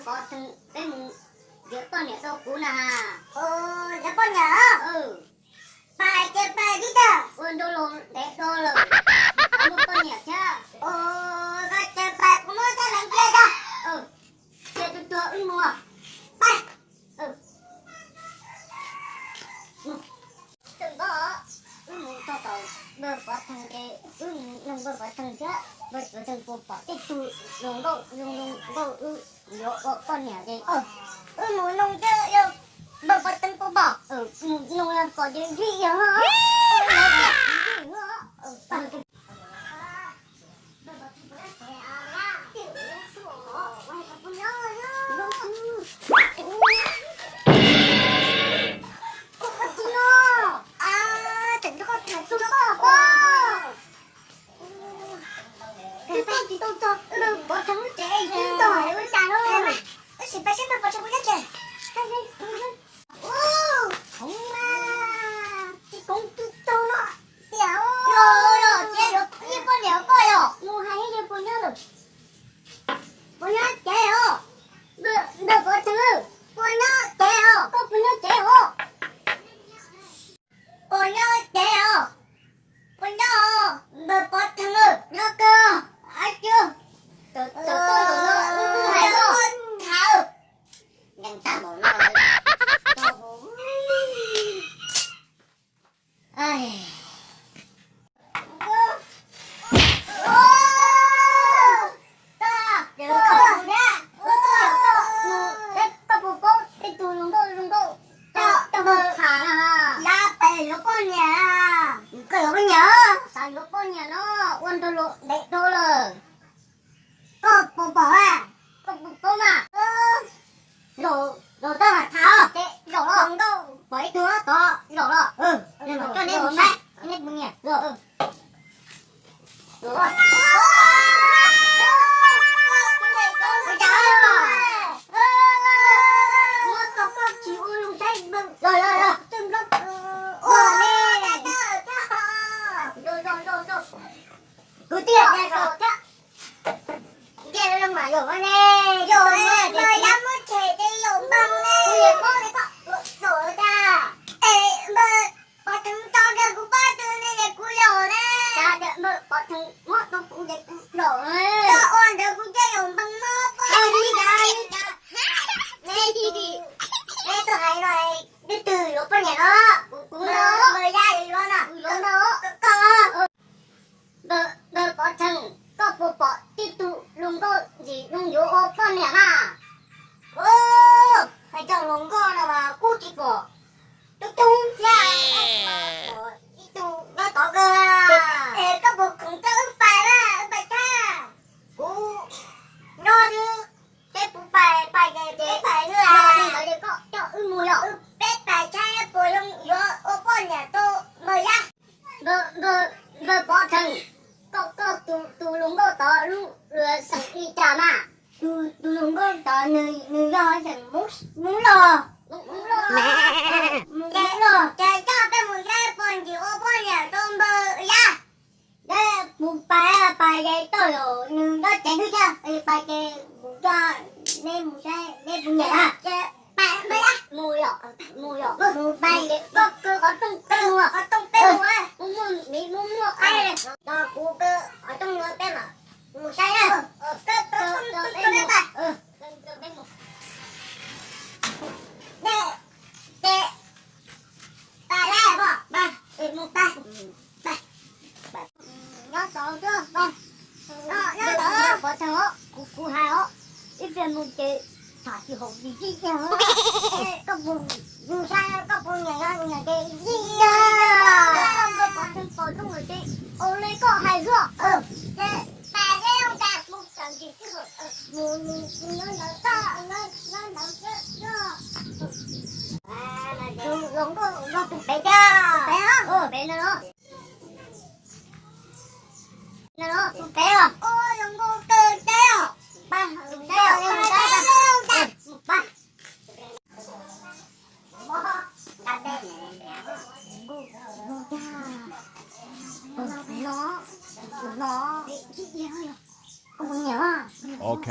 Pov Theej, peb mus yuav poj niam rau kuv na. Yuav poj niam? Pais ces pais tib tag. Ua nrau los ntev dhau lawm, muaj poj niam thiab. Koj ces pais, kuv muab txoj lees cia tag. Cia tuag tuag wb mus. Pais. Txawm npab, wb mus txog tom npawg Pov Theej ces wb mus nug npawg Pov Theej thiab, npawg Pov Theej puas pom tej tug hluas nkauj zoo zoo nkauj wb yuav ua poj niam ces wb mus nug thiab, yog npawg Pov Theej puas pom, mus nug yog pom ces ntsib yog. Ua, tsis koom tus tog no tiag. Los los ces yuav ib poj niam koj yog mus hais yawg puas nyob lawm. Puas nyob tsev os? Npawg Pov Theej, puas nyob tsev os? Koj puas nyob tsev os? Puas nyob tsev os? Puas nyob os? Npawg Pov Theej, nyob kawg. Ab tsi, tau tau tau, wb hais koj tham. Nkees tag npaum no. Koj puas paub tej tug hluas nkauj zoo nkauj coj mus tham na? Yuav poj niam. Koj yuav poj niam? Xav yuav poj niam no, ua nrog luag ntev dhau lawm. Koj puas pom a? Koj puas paub mas? Zaum, zaum tau mas tham os. Ces zaum los nkauj pom ib tug tod zaum los, coj neb mus saib neb puas nyiam. Muab tau koj tsis ua zoo saib npawg. Los los los. Ua li. Kwv tij, nce loo mas yog ne, yog ne, npawg yab muab tshem ces yog npawg ne. Kuv yeej paub li koj, ua tsaug tag. Es npawg Pov Theej tso nrog kuv pab twg ne es kuv yog ne. Cas npawg Pov Theej muab rau kuv ces kuv los. Koj ua ntawd kuv thiaj yog npawg no poj. Neb tuaj hais no, leej twg yuav poj niam no? Kuv, kuv no. Npawg yab yuav no. Kuv yuav no. Koj, npawg Pov Theej, koj puas pom tib tug hluas nkauj ntxim zoo yuav ua poj niam na? Hais cov hluas nkauj no mas kuv tsis pom. Tub tub thiab, pom ib tug nyob tod kawg. Es koj puas khoom coj wb pais na, wb pais thaij? Kuv nyob xwb, peb puas pais, pais ces peb pais xwb. Yog li ntawd ces koj coj wb mus yom. Peb pais saib puas zoo yuav ua poj niam rau npawg yab. Npawg, npawg Pov Theej, koj, koj tus, tus hluas nkauj tod lub xeem li cas mas? Tus, tus hluas nkauj tod nws, nws yog xeem Hmoob, Hmoob Lauj. Hmoob Lauj. Ces coj peb mus saib puas ntsib ua poj niam rau npawg yab. Dab mus pais, pais ces toj yom, nws nyob tsev xwb thiab, pais ces mus coj neb mus saib neb puas nyiam na. Ces pais npawg yab. Mus yom, mus yom, mus pais ces koj kaw qhov rooj peb mus, qhov rooj peb mus, mus muaj miv mus muaj qaib, tos kuv kaw qhov rooj no peb mam mus saib na. Kaw qhov rooj peb mus. Ces pais lawm, pais, mus pais. Nyob tod thiab, nyob tod. Pov Theej os, kuv, kuv hais os, ib pliag mus ces tham tsis haum tsis txij tiag. Koj puas, mus saib koj puas nyiam, yog nyiam ces ib tiag. Koj npawg Pov Theej pom zoo lawm ces ua li koj hais xwb. Ces pais thiab, mus tseem tsis txij, mus, mus nyob ntawd, nyob ntawd thiab. Tus hluas nkauj no tus pem tiag. Pem os, pem no los. No los tus pem os. Ua hluas nkauj kawg thiab os. Pab, tus pem os, tus pem os. Mus pab. No, no, no. Ok.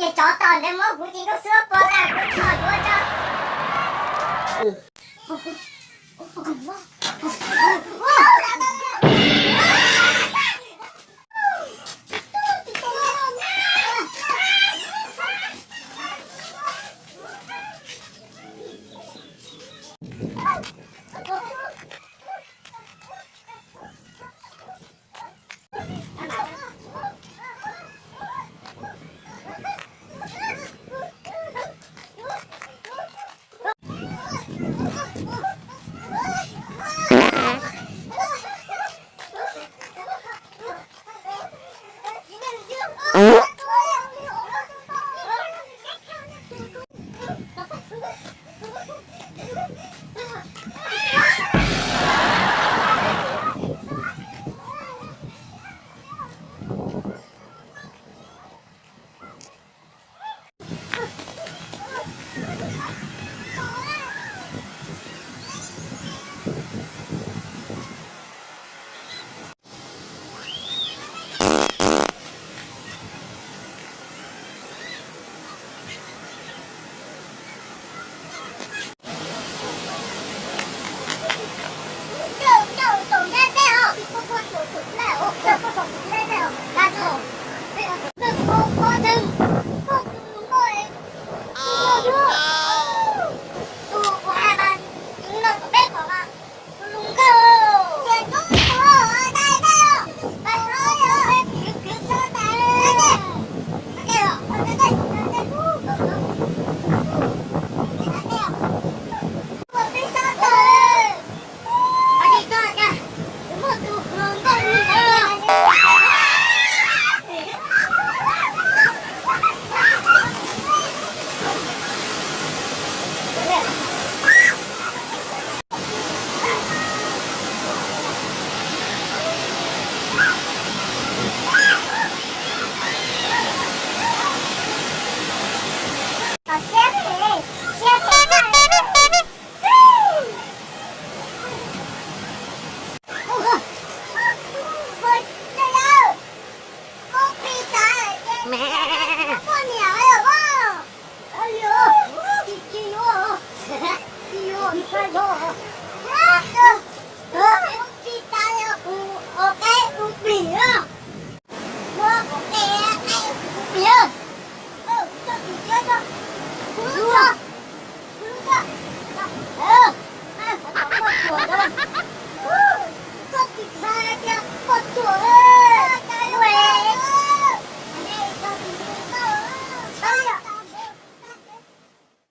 Ces tsov tom ntawd muab kuv tis nkuj xwb pov tas kuv txhom yuav tso.